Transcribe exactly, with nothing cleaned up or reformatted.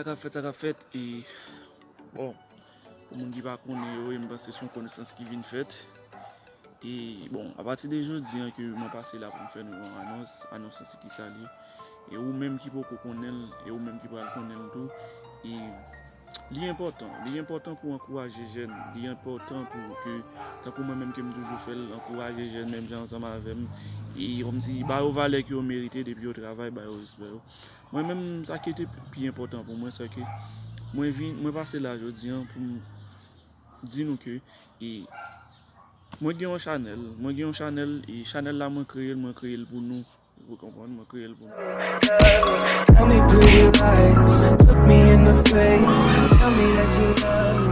Sa k ap fèt, sa k ap fèt, e, bon, pou moun ki pa konnen yo, e m panse se yon konesans ki vin fèt. E, bon, apati de jodi an ke mwen pase la pou m fè nou yon anons, anons lan se ki sa l ye. E ou menm ki poko konnen l, e ou menm ki pral konnen l tou, e li enpòtan, li enpòtan pou ankouraje jèn, li enpòtan pou ke, tankou mwen menm ke m toujou fè l, ankouraje jèn menm jan ansanm avè m, e kòmsi ba yo valè ke yo merite, depi yo travay, ba yo respè yo. Mwen menm, sa ki te pi enpòtan pou mwen, se ke mwen vin, mwen pase la jodi an pou m di nou ke, e, mwen gen yon chanèl, mwen gen yon chanèl, e chanèl la mwen kreye l, mwen kreye l pou nou. Ou konprann, mwen kreye l pou nou. Tell me pretty lies, look me in the face. Tell me that you love